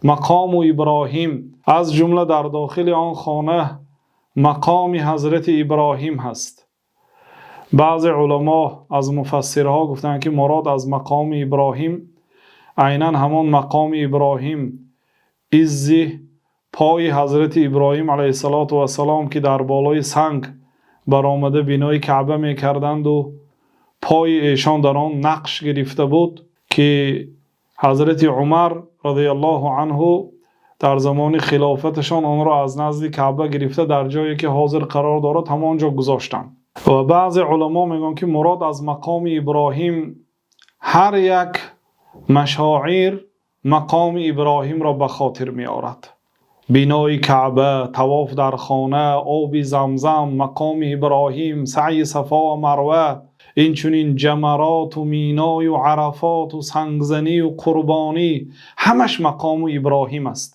Мақоми Иброҳим, аз ҷумла дар дохили он хона мақоми Ҳазрати Иброҳим ҳаст. Баъзе уламо аз муфассирҳо гуфтанд, ки мурод аз мақоми Иброҳим айнан ҳамон мақоми Иброҳим, изи пои Ҳазрати Иброҳим алайҳиссалом, ки дар болои санг баромада бинои Каъба мекарданд ва пои эшон дар он нақш гирифта буд, ки Ҳазрати Умар розияллоҳу анҳу дар замони хилофаташон онро аз назди Каъба гирифта, дар ҷое ки ҳозир қарор дорад, ҳамон ҷо гузоштанд. Ва баъзе уламо мегӯянд, ки мурод аз мақоми Иброҳим ҳар як машоир мақоми Иброҳимро ба хотир меоварад. Бинои Каъба, тавоф дар хона, оби Замзам, мақоми Иброҳим, саъйи Сафо ва Марва, инчунин Ҷамарот ва Мино ва Арафот ва сангзанӣ ва қурбонӣ, ҳамаш мақоми Иброҳим аст.